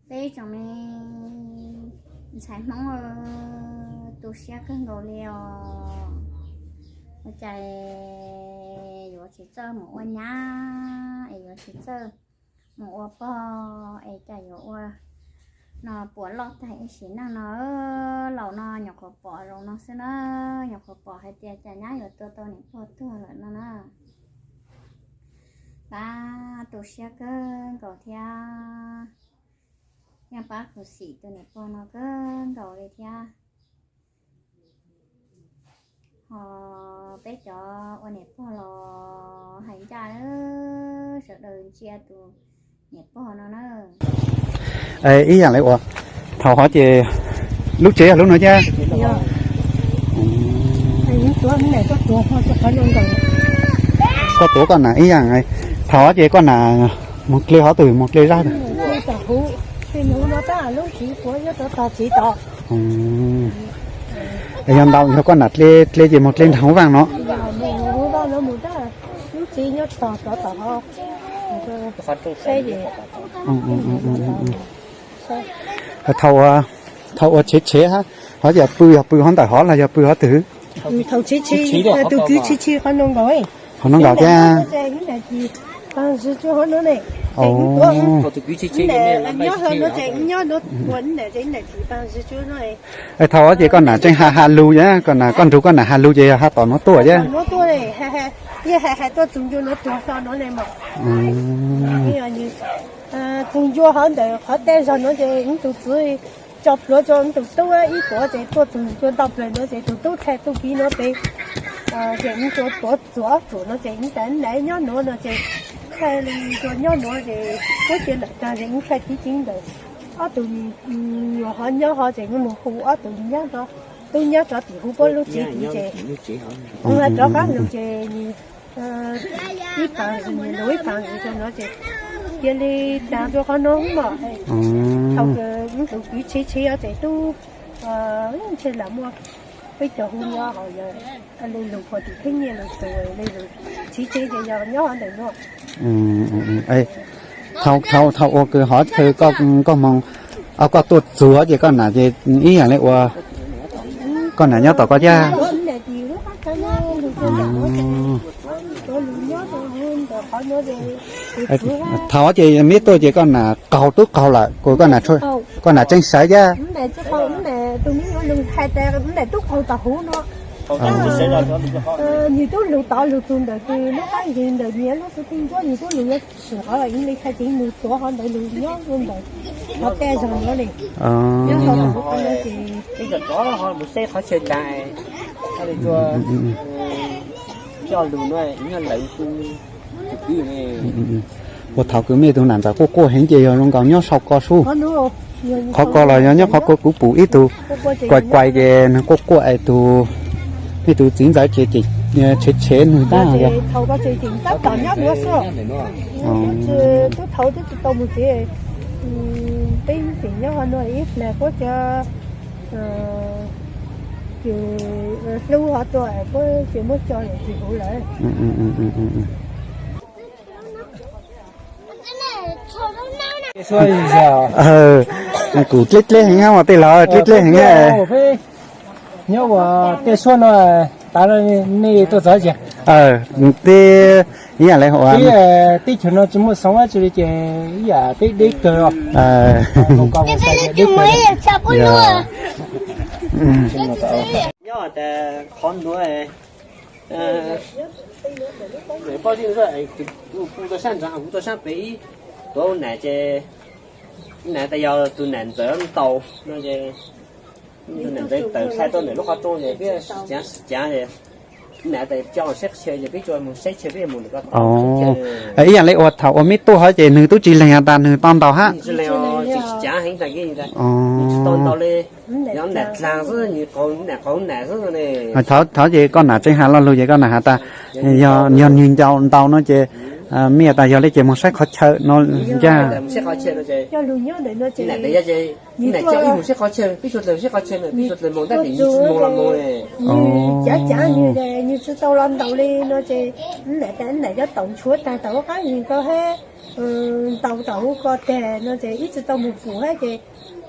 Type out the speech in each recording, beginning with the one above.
Peb tsoom me ntxhais Hmoob tu siab kawg nkaus li os. Ua cas yuav tsis txawj mus ua nyab es yuav tsis txawj mus ua pog es cas yuav ua no puas loj tag ib sim neej no. Laus no nyuam qhuav pom zoo no xwb na, nyuam qhuav pom hais tias cas nyab yuav tua tau niam pog tuag lawm no na. Pab tu siab kawg nkaus thiab, yeej pab khuv xim tus niam pog no kawg nkaus li thiab. Ho peb cov ua niam pog los hais ncaj, sawv daws ntsia tus niam pog no na. Ib yam li uas thaum hov ces lub tsev yog lub no thiab. Koj tuav koj nam ib yam, thaum hov ces koj nam mus dle hov twg, mus dle zaj twg? Yog ntau yog koj nam dle, dle ces mus dle nram hauv vaj no. Thaum, thaum ua tshev tshev hov yog pw, yog pw hov ntawm hov los yog pw hov twg? Tus kwv tsis tsis qhov no nkaus, qhov no nkaus thiab. Thaum ces koj nam tseem ha ha lug, koj nam, koj nrug koj nam ha lug ces yog ha tom nuav tuaj thiab. Tuaj tuaj, yeej hais hais tuaj txug ncua nuav tuag hlo nuav ne mas. Txug ncua hov ntawm qhov tej zog nuav ces wb tus txiv tso plhuav rua wb tus tub ib tuav ces tuaj txug ncua ntau plawg nuav ces tus tub thaij tuaj kiv nuav pem. Ces wb tuav txug ob txuam nuav ces wb tas nam nyob nuav no ces thaij li ncua nyob nuav ces puab cia lawm tag ces wb thaij tib tsev ntawm ob tug nyuam hov nyob hov ces wb mus hu ob tug nyab, tub nyab rov tim hu puab lub tsev tid ces wb rov qab lug ces ib paas lug ib paas lug rua nuav ces cia li taag rua qhov nuav mas. Thaum kws wb tus kwv tshev tshev ces tub ntshe lam muaj peb cov hu nyob hov yog li lug puag tim theeb nyiaj lug txug li lug tshev tshev ces yog nyob hov ntawm nuav. Thaum, thaum ua kws hov chaw koj moog, koj tuaj txug hov ces koj nam ces ib yam li ua koj nam nyob tom koj thiab. Thaum hov ces meb tuaj ces koj nam qaug tub qaug lawm, koj nam tseem sawv thiab. Nwg tub lug tod lug txug ntawm kws lub qab nkeeg ntawm nyias lub tug tij ncuab, nwg tub lug yuav tshwm qhov los yeej li thaij tsev nws tuav hov ntawd lug nyob ntawm qhov tej zog nuav li. Nyob hov ntawm qhov nuav ces ib co rov mus saib qhov chaw tas, coj lug no, lawv tus kwv ne. Ua thaum kws mej tug nam ntxawm quaj quaj heev ces yog zoo nkaus nyob sau ko sub. Qhov ko los yog nyob qhov ko kuv pum ib tug kuais kuais ces nwg quaj quaj es tus, mej tus txiv ntxawm ces tshev tshev nwg tab yog. Tub thaum twb tsis tau mus tsev, peb tseem nyob hov no ib plag puab cov hlub hov tuaj puab tseem muab coj lawm tsis huv lawm. Kuv dleb dleb heev mas tej laus dleb dleb heev. Nyob ua tej suab no, tas nej tuaj txog teb, ib yam li teb chaws no tsis muaj xoom tsi li ces ib yam deb deb kawg. Nyob tas qhov nuav, poj ntxawm kuv tuaj sab nraag, kuv tuaj sab pem ib, tuav nam ces, nam tas yog tus nam ntxawm ntaus no ces, tus nam ntxawm tawm txhais tau ntawm lub qhov rooj ces peb sib cav sib cav ces nam tas coj saib qhov chaw ces peb tsuas mus saib chaw, peb mus ntawm ko. Ib yam li ua thaum ua meb tuaj hov ces nwg tub tsis leeg has tas nwg tau ntaus hab. Tsis cav heev tas, tsis tau ntaus li, yog nam dlaag xwb, nam qaug nam xwb ne. Thaum ces koj nam tseem has lo lug ces koj nam has tas yog nwg ntaus no ces Me nyuam tas yog li ces mus saib qhov chaw no ncaj. Coj lug nyob ntawm no ces nws tuaj, nws cav cav nws, nws tsis tau los ntaus li no ces, nws niam tas nws niam cov taum nchuav tag tom ub qab zig ko hab, ntaus tom ub ko tag no ces ib tsis tau mus pum hab ces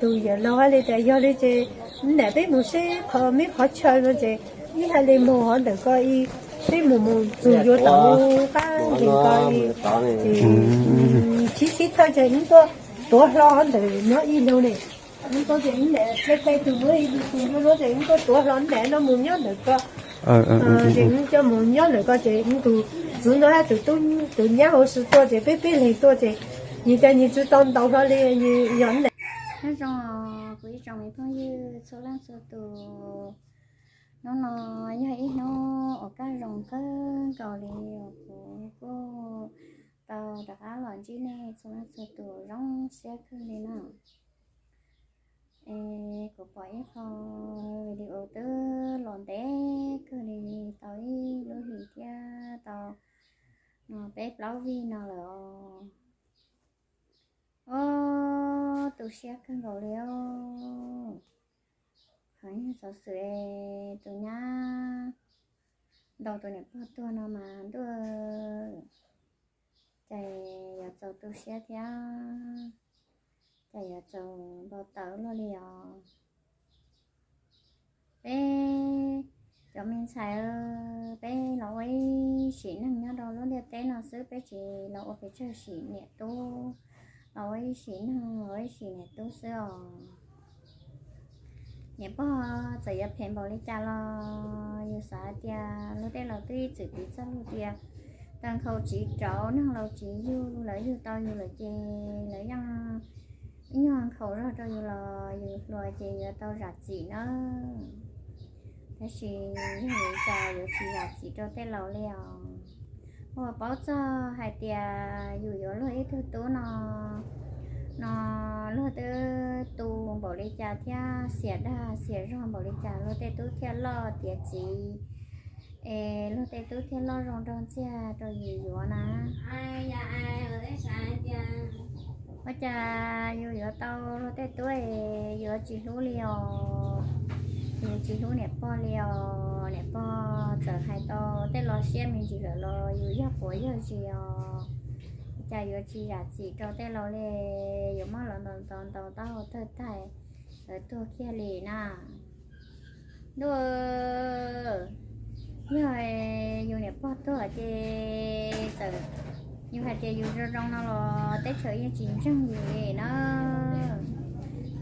tus yawm laug hais li tas yog li ces, nws niam peb mus saib qhov me qhov chaw no ces, ib hais li mus hov ntawm ko i, peb mus mus txug yuav tom ub qab zig ko i, ces sib sib thawj ces wb tuaj tuav hlo hov ntawm no ib lug ne. Wb tuaj ces wb niam ple ple tug muab ib tug tug nyob no ces wb tuaj tuav hlo niam no mus nyob ntawm ko. Ces wb coj mus nyob ntawm ko ces wb tus txiv no hab tus tub, tus nyab huv si tuaj ces peb peb leeg tuaj ces, nws tas nws tsis tau ntaus hlo li, nws yog niam. Nyob zoo kuv ib tsoom me phooj ywg txhua leej txhua tus, hnub no yog ib hnub uas kaj zoo kawg nkaus li uas kuv kuj tau rov qab los ntsib nej txhua leej txhua tus zoo siab kawg li na. Es kuv pom ib qho video twb los ntev kawg li, tau ib lub hlis thiab tau peb plaub vij no lawm os. Ob, tu siab kawg nkaus li os. Qhov nyuag xov xwm es tus nyab ntaus tus niam pog tuag no mas ntuj, cas yuav txaus tu siab thiab, cas yuav txaus npau taws luaj li os. Peb cov me ntxhais, peb los ua ib sim neej nyob rau lub ntiaj teb no xwb, peb tsis los ua pes tsawg sim niam tub, los ua ib sim neej los ua ib sim niam tub xwb os. Niam pog txawm yuav phem npaum li cas los yus xav hais tias luag tej laus twb ib txwm piv txoj lus tias, tawg nkhaus txiv rauv, neeg laus tsis yug, lawv yug tau yus lawm ces lawv yeej ib nyuag nkhaus zog rau yus los yus hluas ces yuav tau zam txim nawb. Tab sis yog li cas yuav tsis zam txim rau tej laus li os. Ua paub txog hais tias yus yuav luag ib tug tub no, no luag twb tu npaum li cas thiab xiam dag xiam zog npaum li cas luag tej tub thiaj loj tiav txiv, es luag tej tub thiaj loj zoo nraug ntxiag rau yus yuav na. Ua cas yus yuav tau luag tej tub es yuav tsis hlub li os, yus tsis hlub niam pog li os, niam pog txawm hais tau tej lo siab me ntsis lawm los yus yog quav yog zis os, cas yuav tsis zam txim rau tej laus li, yuav muab lawv ntaus ntaus ntaus taub hau tawg tag, lawv tuag kiag li na. Ntuj, yog yus niam pog tuag ces txawm yus hais tias yus zoo zoo no los teb chaws yeej tsis ntseeg yus li na.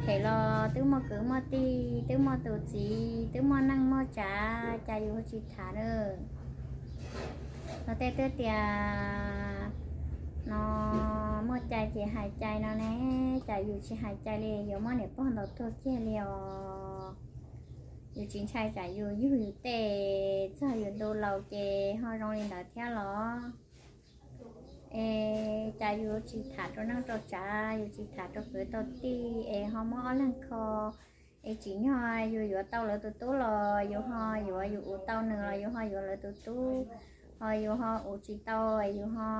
Phem los twb muaj kwv muaj tij, twb muaj tus txiv, twb muaj neej muaj tsav, cas yus tsis tham na. Luag tej twb tias no muaj cai ces hais cai no ne, cas yus tsis hais cai li, yuav muab niam pog ntaus tuag kiag li os. Yus tsis ntshai tsam yus yug yus tej txog yus ntu laus ces ho zoo li ntawd thiab los? Es cas yus tsis tham rau neej rau tsav, yus tsis tham rau kwv tau tij es ho muab ob leeg kho, es tsim nyog yus yuav tau lawv tus tub los yus ho yuav, yus uv tau nws los yus ho yuav lawv tus tub, ho yus ho uv tsis tau es yus ho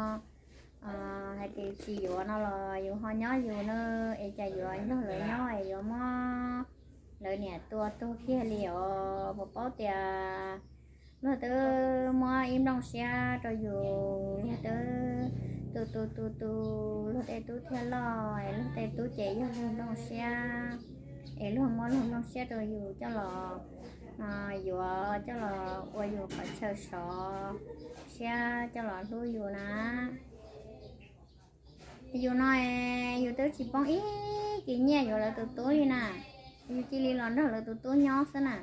hais tias tsis yuav no los yus ho nyob yus na, es cas yuav nrog lawv nyob es yuav muab lawv niam tua tuag kiag li os. Puas paub tias luag twb muab ib nplooj siab rau yus, luag twb tu tu tu tu, luag tej tub thiaj loj es luag tej tub ces yog luag nplooj siab, es luag muab luag nplooj siab rau yus coj los yuav, coj los ua yus qhov chaw sov siab, coj los hlub yus na. Yus no yus twb tsis poob ib kis nyiaj yuav lawv tus tub li na, yus cia li los nrog lawv tus tub nyob xwb na.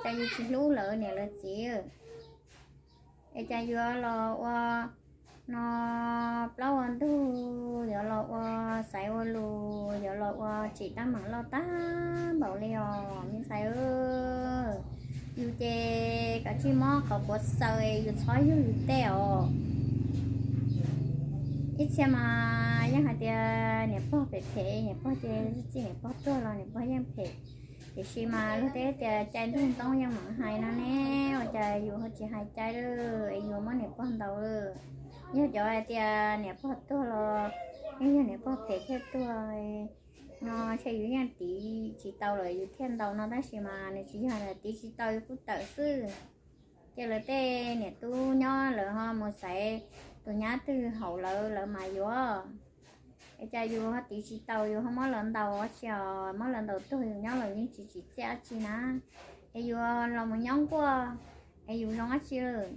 Cas yus tsis hlub lawv niam lawv txiv, es cas yuav los ua no plaub ua ntug, yuav los ua xaiv ua lus, yuav los ua tsim teeb meem loj tag npaum li os me ntxhais. Yus ces kav tsij muab qhov quav xaws, yus txhob yug yus tej os. Ib txhia mas yeej hais tias niam pog phem phem, niam pog ces txij niam pog tuag los niam pog yeej phem. Tiam sis mas luag tej tias cai ntug ntoo yeej meem hais no ne, ua cas yus ho tsis hais cai lawm es yus muab niam pog ntaus lawm. Yog cov hais tias niam pog tuag los yeej yog niam pog phem thiaj tuag no, ntshe yus yeej tiv tsis tau lawm yus thiaj ntaus no, tab sis mas nws tsis yog, tiv tsis tau yus kuj tawm xwb. Ces lawv tej niam tub nyob lawv ho mus xaiv tus nyab twg haum lawv, lawv mas yuav. Es cas yus ho tiv tsis tau, yus ho muab lawv ntaus ua tsi os, muab lawv ntaus tuag yus nyob los yeej tsis tsim txiaj dab tsi na. Es yus los mus nyob nkuaj, es yus zoo dab tsi lawm?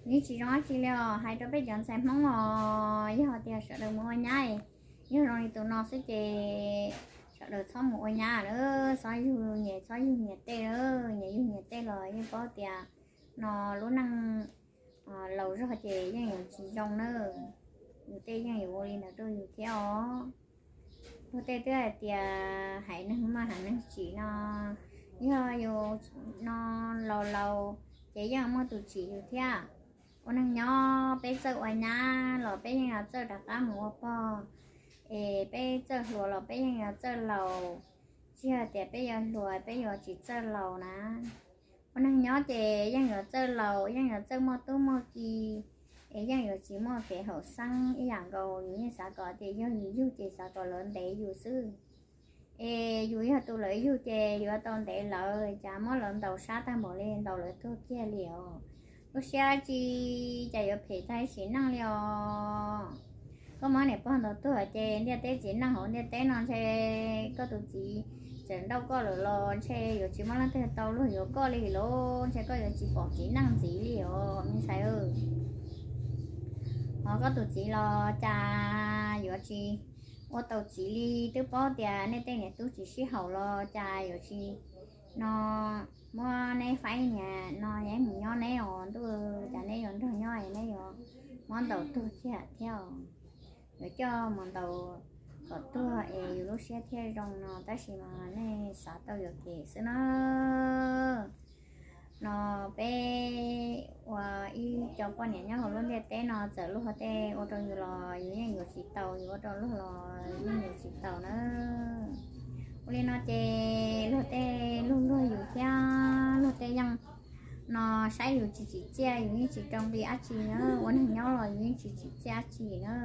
Yeej tsis zoo dab tsi li os. Hais rau peb cov ntxhais Hmoob os, yog tias sawv daws mus ua nyab, yog zoo li tus no xwb ces sawv daws txhob mus ua nyab lawm, txhob yug nyias, txhob yug nyias tej lawm. Nyias yug nyias tej los yeej paub tias no lub neej laus zog ces yeej yuav tsis zoo na. Yus tej yeej yuav ua li ntawd rau yus thiab os. Luag tej twb hais tias haiv neeg maj haiv neeg tsim no, yog yus no laus laus ces yeej muaj tus tsim yus thiab. Ua neeg nyob peb txawj ua nyab los peb yeej yuav txawj rov qab mus ua pog, es peb txawj hluas los peb yeej yuav txawj laus. Tsis yog tias peb yuav hluas peb yuav tsis txawj laus na. Ua neeg nyob ces yeej yuav txawj laus, yeej yuav txawj muaj tub muaj ki, es yeej yuav tsis muaj kev haum xeeb ib yam nkaus. Yus yeej xav kom tias yog yus yug ces xav kom lawv ntev yus xwb. Es yus yog tus lawv yug ces yuav tau ntev lawv, cas muab lawv ntaus sab tag npaum li, ntaus lawv tuag kiag li os. Lub siab tsi cas yuav phem tag sim neej li os. Koj muab niam pog ntaus tuag ces ntiaj teb txiv neej hauv ntiaj teb no ntshe koj tus txiv txawm nrauj koj lawm los ntshe yuav tsis muaj leej twg tau luag yuav koj li los ntshe koj yuav tsis pom txiv neej ntxiv li os me ntxhais. Ho koj tus txiv los cas yuav tsis ua tau txiv li, twb paub tias nej tej niam tub tsis sib haum los cas yuav tsis no muab neb faib niam no neb mus nyob neb os ntuj, cas neb yuav nrog nyob es neb yuav muab ntaus tuag kiag thiab os. Yuav coj mus ntaus kom tuag es yus lub siab thiaj zoo no, tab sis mas nej xav tau yuam kev xwb na. No peb ua ib co poj niam nyob hauv lub ntiaj teb no txawm luag tej ua rau yus los yus yeej yuav tsis tau, yus ua rau luag los yeej yuav tsis tau na. Ua li no ces luag tej luag luag yus thiab luag tej yeej no saib yus tsis tsim txiaj, yus yeej tsis rau nqi dab tsi na, ua neeg nyob los yus yeej tsis tsim txiaj dab tsi na.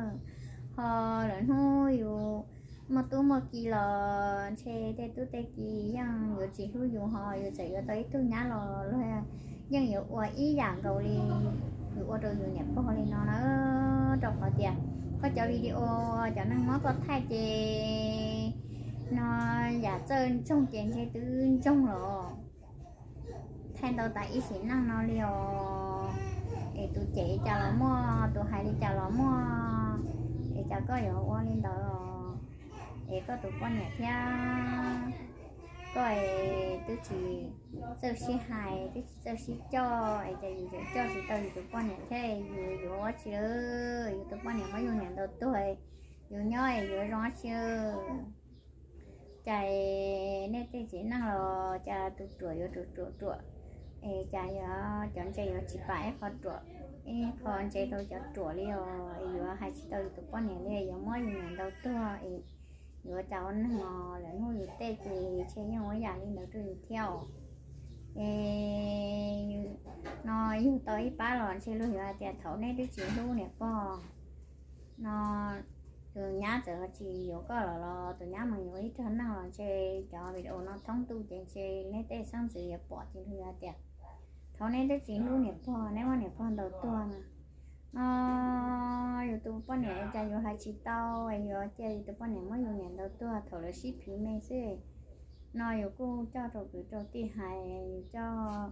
Ho lawm hnub yus muaj tub muaj ki los ntshe tej tub tej ki yeej yuav tsis hlub yus, ho yus txawm yuav tau ib tug nyab los luag yeej yuav ua ib yam nkaus li yus ua rau yus niam pog li no na. Rau qhov tias koj cov video cov neeg muab koj thaij ces no yam txawj ntsoog ces ntshe twb ntsoog los thaij ntau tas ib sim neej no li os. Es tus cem li cas los muaj, tus hais li cas los muaj, es cas koj yuav ua li ntawd os? Es koj tus poj niam thiab koj es twb tsis txawj sib hais, twb tsis txawj sib coj, es cas yus tseem coj tsis tau yus tus poj niam thiab, yus yuav ua tsi lawm? Yus tus poj niam muab yus niam ntaus tuag, yus nyob es yuav zoo dab tsi? Cas nej tej txiv neej los cas tus ruam yuav ruam ruam ruam, es cas yuav cov ntse yuav tsis pam ib qho ruam, ib qho ntse rau cov ruam li os? Es yuav hais tsis tau yus tus poj niam li, yuav muab yus niam ntaus tuag es yuav cas ua neeg os? Lawm hnub yus tej ces ntshe yeej ua yam li ntawd rau yus thiab os. Es no yug tau ib pab los ntshe luag yuav hais tias thaum nej twb tsis hlub niam pog no, tus nyab txawm tsis yuav koj los los tus nyab mus yuav ib rag neeg los ntshe cov video no thoob ntuj ces ntshe nej tej xeeb ntxwv yuav pom ces luag yuav hais tias thaum nej twb tsis hlub niam pog, neb muab niam pog ntaus tuag no. No yus tus poj niam cas yus hais tsis tau, yuav cia yus tus poj niam muab yus niam ntaus tuag thaum lawv sib phiv me xwb. No yus kuj coj rau kwv rau tij hais, yus coj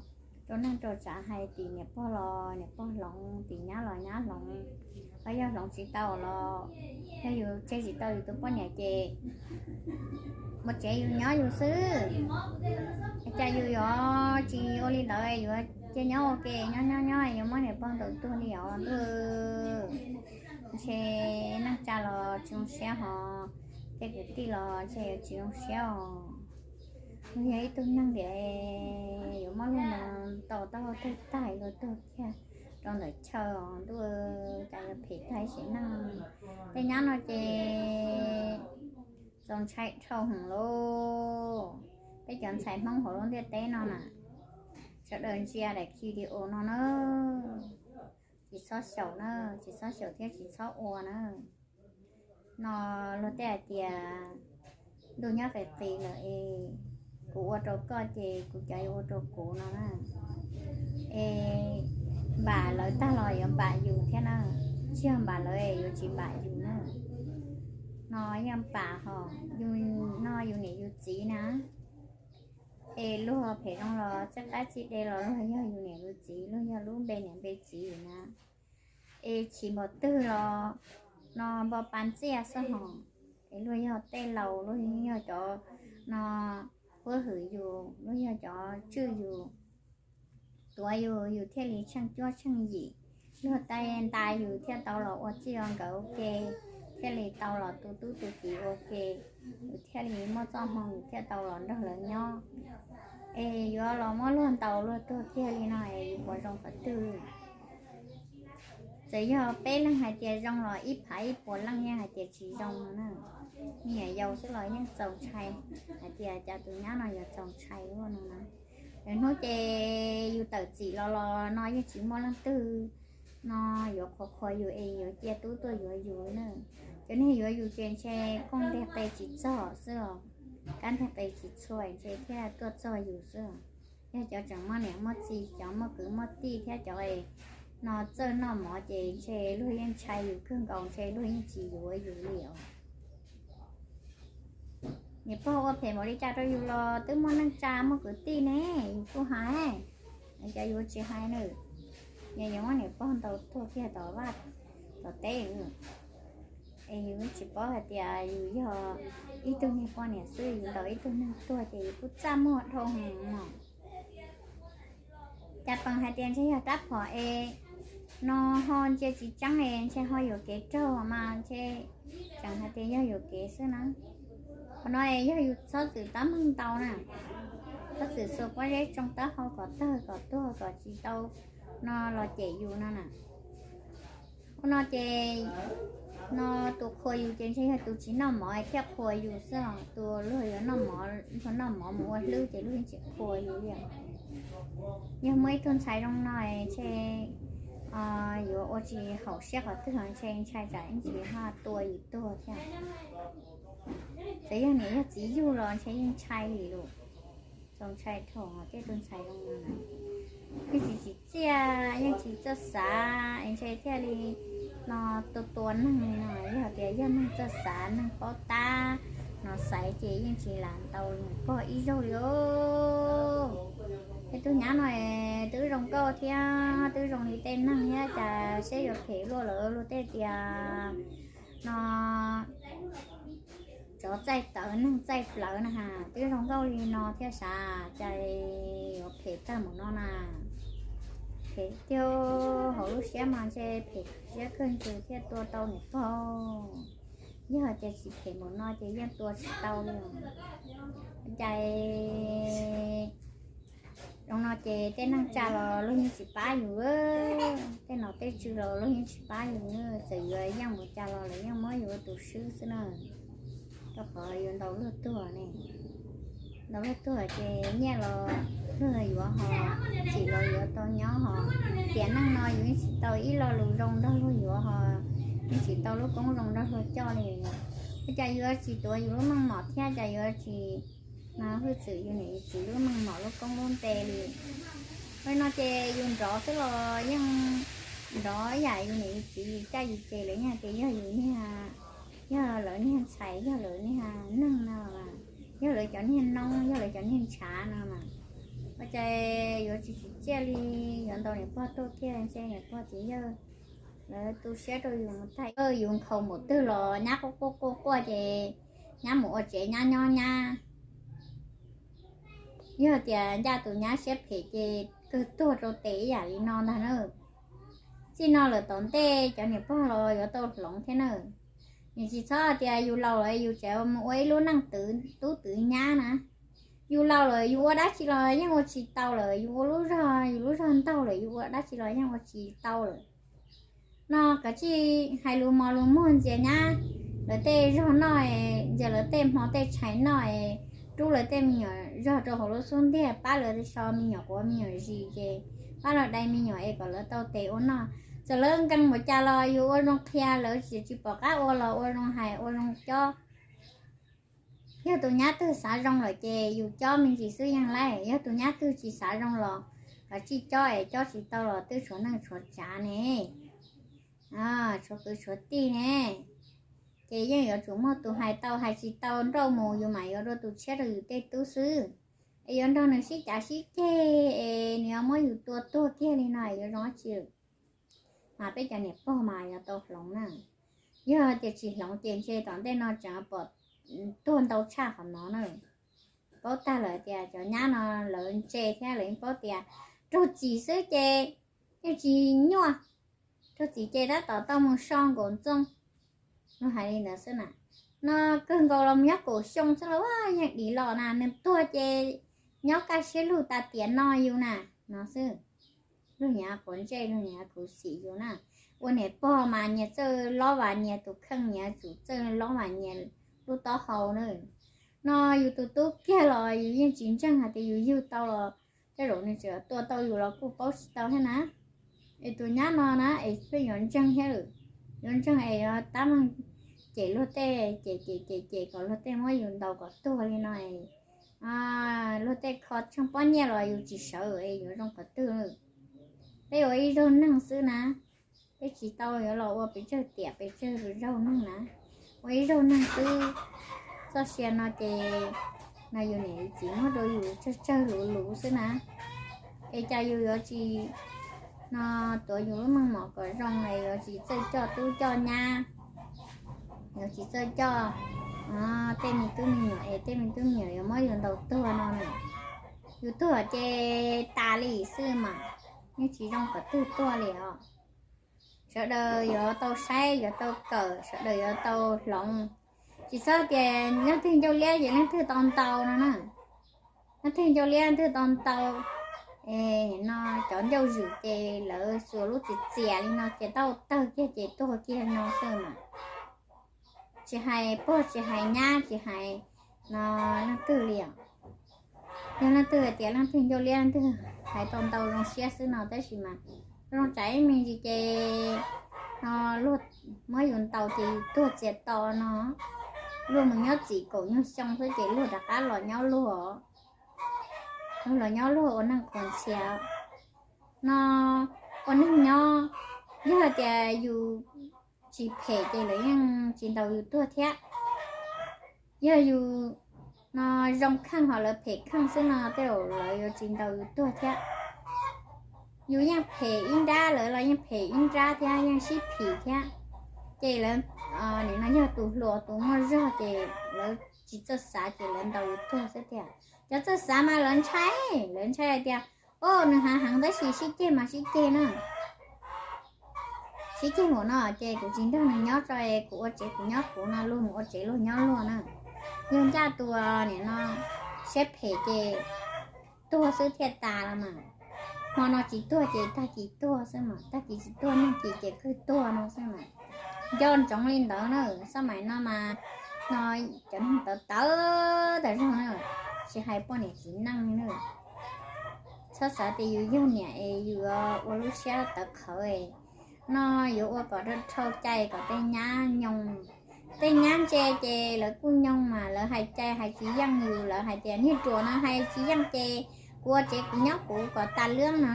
rau neej rau tsav hais, tim niam pog los niam pog hloov, tim nyab los nyab hloov. Ho yog hloov tsis tau los yog yus tseg tsis tau yus tus poj niam ces mus tsev yus nyob yus xwb. Cas yus yuav tsis ua li ntawd, yuav cia nyob ua ke, nyob nyob nyob yuav muab niam pog ntaus tuag li os ntuj. Ntshe neej tsa los tsis zoo siab hos tej kwv tij los ntshe yuav tsis zoo siab os. Yog ib tug neeg tias yuav muab luag ntaus tau taub hau tuag tag luag tuag kiag rau ntawm chaw os ntuj, cas yuav phem tag sim neej. Tej nyab no ces txaus ntshai dhau heev lauj. Peb cov ntxhais Hmoob hauv lub ntiaj teb no na, sawv daws ntsia daim video no na, tsis txhob xyaum na, tsis txhob xyaum thiab tsis txhob ua na. No luag tej hais tias ntuj nyob qis qis lawm es kuv ua rau koj ces kuv cov yuav ua rau kuv no na. Es npam lawv tag los yuav npam yus thiab na, tsis yog npam lawv es yuav tsis npam yus na. No yeej npam hos yus, no yus niam yus txiv na. Es luag phem zoo los txij qab txij de los luag yog yus niam yus txiv, luag yog lub npe niam npe txiv na. Es chim npaum twg los no npo pa ntxiaj xwb hos. Es luag yog tej laus, luag yog cov no huab hwm yus, luag yog cov tswj yus, tuav yus, yus thiaj li tsheej cuab tsheej yim. Luag tej nta yus thiaj tau los ua txij ua nkawm ua ke, thiaj li tau los tu tub tu kiv ua ke, yus thiaj li muaj txoj hmoo yus thiaj tau los nrog lawv nyob. Es yuav los muab luag ntaus luag tuag kiag li no es yus puas zoo qhov twg? Txawm yog peb leeg hais tias zoo los ib phav ib puas leej yeej hais tias tsis zoo no na. Me nyuam yaus xwb los yeej txaus ntshai hais tias cas tus nyab no yuav txaus ntshai luaj no na. Lwm hnub ces yus tawm txim los los no yeej tsis muaj leej twg no yuav qhuas qhuas yus es yuav cia tub tuaj yuav yus na. Cov neeg yuav yus ces ntshe kooj ntiag qe tsis txog xwb os, kab ntiag qe tsis txhua ntshe thiaj tuaj txog yus xwb os. Yog cov tseem muaj niam muaj txiv, cov muaj kwv muaj tij thiab cov no txawj noj mov ces ntshe luag yeej ntshai yus kawg nkaus, ntshe luag yeej tsis yuav yus li os. Niam pog ua phem npaum li cas rau yus los twb muaj neej tsa muaj kwv tij ne, yus kuj hais, cas yus tsis hais nws. Yog yuav muab niam pog ntaus tuag kiag tom vaj tom teb, es yus tsis paub hais tias yus yog ib tug niag poj niam xwb, yus ntaus ib tug neeg tuag ces yus kuj txaj muag dhau hwv os. Cas peem hais tias ntshe yog rab phom es no ho ntsia tsis tseeb es ntshe ho yuam kev raug mas ntshe tseem hais tias yog yuam kev xwb na. Qhov no es yog yus txhob txwm tab meeg ntau na, txhob txwm xuas pob zeb tsoo taub hau kom tawg kom tuag kom tsis tau no los cem yus no na. Ua no ces no tus qhuas yus ces ntshe yog tus tsis noj mov thiaj qhuas yus xwb os. Tus luag yuav noj mov, luag noj mov mus ua hlwb ces luag yeej tsis qhuas yus li os. Yog muaj ib tug ntxhais zoo no ntshe yuav ua tsis haum siab qhov twg los ntshe ntshai tsam ib ntsis ho tua yus tuag thiab. Txawm yog niam yog txiv yug los ntshe yeej ntshai li lus. Txaus ntshai dhau tej tug ntxhais zoo no na. Yeej tsis tsim txiaj, yeej tsis txawj xav es ntshe thiaj li no tua tua neeg li no. Yog tias yog neeg txawj xav neeg paub tab no xaiv ces yeej tsis lam ntaus niam pog ib zaug li os. Tej tug nyab no twb zoo nkauj thiab twb zoo li tej neeg thiab cas siab yuav phem luaj lawm. Luag tej tias no tsov txaij tawv neeg txaij plawv na has, twb zoo nkauj li no thiab sav cas yuav phem tag mus no na. Phem tiag, hauv lub siab mas ntshe phem siab kawg ntsws thiaj tua tau niam pog. Yog tias tsis phem mus no ces yeej tua tsis tau li. Cas zoo no ces tej neeg tsa los luag yeej tsis pab yus, tej nom tej tswv los luag yeej tsis pab yus, txawm yuav yeej mus cas los lawv yeej muab yus ua tus swb xwb na. Rau qhov yus ntaus luag tuag ne, ntaus luag tuag ces nyiaj los luag yuav hos, tsim los yuav tau nyob hos, tiam neej no yus yeej tsis tau ib lo lus zoo nrog luag yuav hos, yeej tsis tau lub koob zoo nrog luag coj li. Ua cas yuav tsis tuav yus lub meej mom thiab cas yuav tsis no hwj txwm yus niam yus txiv lub meej mom lub koob lub npe li. Ua li no ces yus nrov xwb los yeej nrov ib yam yus niam yus txiv yus caj yus ces lawv yeej hais tias yog yus niag, yog lawv niag ntxhais, yog lawv niag neeg no mas, yog lawv cov niag noob, yog lawv cov niag ntshav no mas. Ua cas yuav tsis tsim txiaj li, yuav ntaus niam pog tuag kiag ntshe niam pog txiv yawg lawv tu siab rau yus mus tag, yus nkhaus npaum twg los nyab quaj quaj quaj quaj ces nyab mus ua tsev nyab nyob nyab. Yog tias ncaj tus nyab siab phem ces kawg tuag rau tes ib yam li no ntag na. Txij no lawm tom ntej cov niam pog los yuav tau hloov thiab na. Nws tsis txhob tias yus laus lawm yus tseem mus ua ib lub neej twv tub twv nyab na. Yus laus lawm yus ua dab tsi los yeej ua tsis tau lawm, yus ua lub zog, yus lub zog ntaug lawm yus ua dab tsi los yeej ua tsis tau lawm. No kav tsij hais lus mos lus muag ntxias nyab lawv tej zog noj, ntxias lawv tej hmo tej tshais noj, rub lawv tej me nyuam zog rau hauv lub xub ntiag, pab lawv so me nyuam quav me nyuam zis ces pab los dai me nyuam es kom lawv tau tes ua noj. Txawm lawv nkees npaum cas los yus ua zoo qhia, lawv tsis pom qab ua los ua zoo hais ua zoo cob. Yog tus nyab twg xav zoo lawm ces yus cob me ntsis xwb yeej laib, yog tus nyab twg tsis xav zoo los kav tsij cob es cob tsis tau los twb tshuav neej tshuav tsav ne, tshuav kwv tshuav tij ne. Ces yeej yuav tsum muaj tus hais tau, hais tsis tau nrauj mus yus mam yuav dua tus tshiab rau yus tej tub xwb. Es yuav nrog nws sib cav sib ceg es nws yuav muab yus tua tuag kiag li no yuav zoo dab tsi? Mas peb cov niam pog mas yuav tau hloov na. Yog tias tsis hloov ces ntshe tom ntej no tseem pom tuag ntau tshaj qhov no na. Paub tag lawm tias cov nyab no lawv ntse thiab lawv yeej paub tias raug txim xwb ces yeej tsis nyuaj, raug txim ces tab tom tau mus so nkaum ntxooj. Luag hais li ntawd xwb na. No kawg nkaus los mus nyob kaum xyoo xwb los yeej dim los na, nws tuag ces nyob kaj siab lug tas tiam no yus na, no xwb. Luag nyav quav ntsej, luag nyav khuv xim yus na. Ua niam pog mas nyias txawj lob vas nyias tus kheej, nyias tsum txawj lob vas nyias lub taub hau na. No yus tus tub kiag los yus yeej tsis ntseeg hais tias yus yug tau los tej zaum nws tseem tua tau yus los kuj paub tsis tau thiab na. Es tus nyab no na es pheej yuav ntseeg thiab lawm, yuav ntseeg es yuav tab meeg cem luag tej, cem cem cem cem kom luag tej muab yus ntaus kom tuag li no. Luag tej kho tsheej pob nyiaj los yus tsis sawv es yuav zoo qhov twg? Peb ua ib zaug neeg xwb na, peb tsis tau yuav los ua pes tsawg tiam pes tsawg zaug neeg na, ua ib zaug neeg xwb. Txoj sia no ces no yus niam yus txiv muab rau yus tsawg tsawg luv luv xwb na. Es cas yus yuav tsis no tuav yus lub meej mom kom zoo es yuav tsis txawj coj tub coj nyab, yuav tsis txawj coj tej me tub me nyuam es tej me tub me nyuam yuav muab yus ntaus tuag no na. Yus tuag ces tas li xwb mas, yeej tsis zoo qhov twg tuag li os. Sawv daws yuav tau saib, yuav tau kawm, sawv daws yuav tau hloov. Tsis txhob tias leej twg ncauj liab ces leej twg tau ntaus no na. Leej twg ncauj liab leej twg tau ntaus. No cov ncauj zwm ces lawv xuas lub txiv txias li no ces tau tawg kiag ces tuag kiag no xwb mas. Tsis hais pog tsis hais nyab tsis hais no leej twg li os. Yog leej twg hais tias leej twg ncauj liab leej twg hais tau ntau zoo siab xwb no tab sis mas zoo tsam ib me ntsis ces no luag muab yus ntaus ces yus tuag txias to no. Luag mus nyob txim kaum nyuag xyoo xwb ces luag rov qab los nyob luag, luag los nyob luag ua neeg qhuas ntxhias no. Ua neeg nyob, yog tias yus tsis phem ces lawv yeej tsis ntaus yus tuag thiab. Yog yus no zoo kheej ho lawv phem kheej xwb no tej zaum lawv yuav tsis ntaus yus tuag thiab. Yus yeej phem ib nrab lawv los yeej phem ib nrab thiab yeej sib phim thiab. Ces lawv, nim no yog tus hluas tus muaj zog ces lawv tsis txawj xav ces lawv ntaus yus tuag xwb tiag. Cov txawj xav mas lawv ntshai, lawv ntshai hais tias o nws hav heev tab sis sib ceg mas sib ceg na. Sib ceg mus no ces kuv tsis nrog nws nyob tso, kuv ua tsev kuv nyob kuv no, luag mus ua tsev luag nyob luag na. Yog ncaj tus nim no siab phem ces tuag xwb thiaj tas los mas. Hmo no tsis tuag ces tag kis tuag xwb mas, tag kis tsis tuag nag kis ces kawg tuag no xwb mas. Nco ntsoov li ntawd na, xab mais no mas no cov neeg tawv tawv tas zog na, tsis hais poj niam txiv neej li na. Txhob xav tias yus yog niam es yus ua lub siab tawv qhawv no, yuav ua kom dhau cai kom tej nyab nyoo. Tej nyab ntse ces lawv kuj nyoo mas lawv hais cai hais tsis yeej yus, lawv hais tias niag ruam no hais tsis yeej ces kuv ua tsev kuv nyob kuv kom tas lwb no.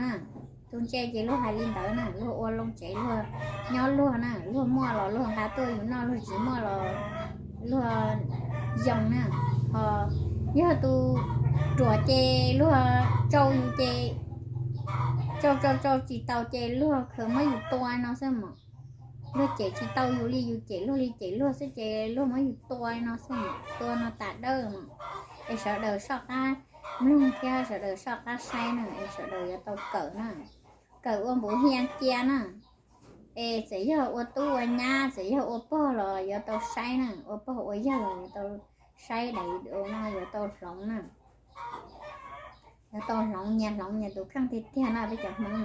Tus ntse ces luag hais li ntawd na, luag ua loo tsev luag nyob luag na, luag muaj los luag nqa tuaj yus noj, luag tsis muaj los luag yoo na. Ho yog tus ruam ces luag tsau yus ces tsau tsau tsau tsis tau ces luag khaws muab yus tua no xwb mas. Luag cem tsis tau yus li yus cem luag li cem luag xwb ces luag muab yus tua no xwb mas, tua no tas dawb mas. Es sawv daws soj qab mloog thiab sawv daws soj qab saib na, es sawv daws yuav tau kawm na. Kawm ua npuv hia cia na. Es txawm yog ua tub ua nyab, txawm yog ua pog los yuav tau saib na, ua pog ua yawg los yuav tau saib daim video no, yuav tau hloov na. Yuav tau hloov, nyias hloov nyias tus kheej tiag tiag na peb cov Hmoob.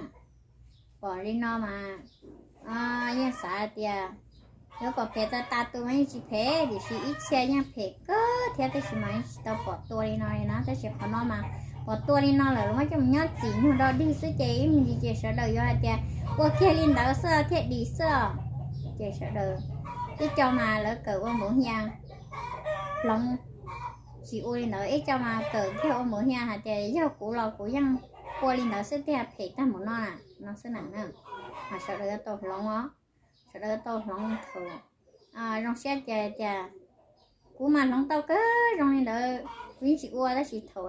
Pom li no mas yeej xav tias yuav kom phem tas tas tus mas yeej tsis phem, tiam sis ib txhia yeej phem kawg thiab, tab sis mas yeej tsis tau pom tua li no li na. Tab sis qhov no mas pom tua li no lawm los muab coj mus nyob txim nyuag do dig xwb ces ib me ntsis ces sawv daws yuav hais tias ua kiag li ntawd xwb thiaj dim xwb. Ces sawv daws, ib co mas lawv kawm ua npaum hias hloov, tsis ua li ntawd, ib co mas kawm kiag ua npaum hias hais tias yog kuv los kuv yeej ua li ntawd xwb tiag, phem tag npaum no na, no xwb na. Mas sawv daws yuav tau hloov os, sawv daws yuav tau hloov thaum zoo siab ces tias kuv mas hloov tau kawg zoo li ntawd kuv yeej tsis ua, tab sis thaum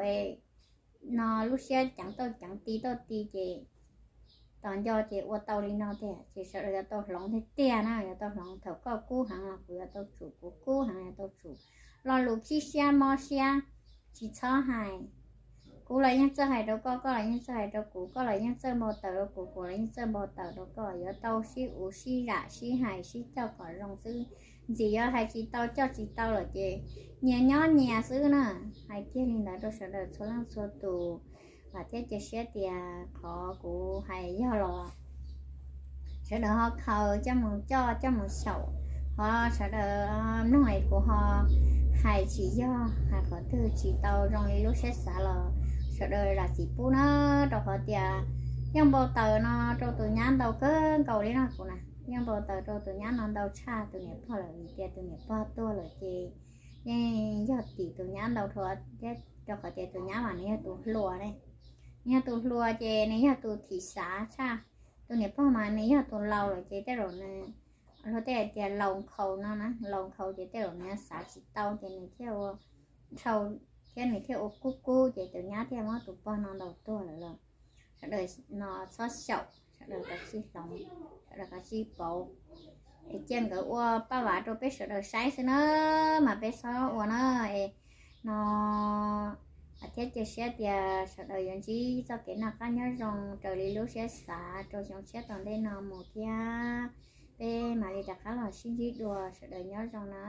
no lub siab ceev tau ceev ti tau ti ces tos nco ces ua tau li no tiag. Ces sawv daws yuav tau hloov tiag tiag na, yuav tau hloov. Thaum koj kub heev los kuv yuav tau tsum, kuv kub heev yuav tau tsum. Lo lus khib siab mob siab tsis txhob hais. Kuv los yeej txawj hais rau koj, koj los yeej txawj hais rau kuv, koj los yeej txawj npau taws rau kuv, kuv los yeej txawj npau taws rau koj. Yuav tau sib uv sib zam sib hais sib coj kom zoo xwb. Ntxim yog hais tsis tau coj tsis tau lawm ces nyias nyob nyias xwb na. Hais kiag li ntawd rau sawv daws txhua leej txhua tus, vam thiab cia siab tias qhov kuv hais yog los sawv daws ho khaws coj mus coj coj mus xyaum, ho sawv daws mloog es kuv ho hais tsis yog, hais qhov twg tsis tau zoo li lub siab xav los sawv daws zam txim pub na, rau qhov tias yeej npau taws no rau tus nyab ntau kawg nkaus li no kuv na, yeej npau taws rau tus nyab no ntau tshaj tus niam pog lawm vim tias tus niam pog tuag lawm ces yeej yog tim tus nyab ntau dhau thiab, rau qhov tias tus nyab mas nws yog tus hluas ne, nws yog tus hluas ces nws yog tus thim xav tshaj. Tus niam pog mas nws yog tus laus lawm ces tej zaum nws, luag tej hais tias laus nkhaus no na, laus nkhaus ces tej zaum nws xav tsis tau ces nws thiaj ua dhau thiab nws thiaj ua kub kub ces tus nyab thiaj muab tus pog no ntaus tuag lawm los sawv daws no txhob xyaum, sawv daws kav tsij hloov, sawv daws kav tsij pauv. Es cia nkawd ua paj vav rau peb sawv daws saib xwb na, mas peb txhob ua na. Es no thiab cia siab tias sawv daws yuav ntsib txoj kev noj qab nyob zoo raws li lub siab xav rau xyoo tshiab tom ntej no mus thiab. Peb mam li rov qab los sib ntsib dua, sawv daws nyob zoo na.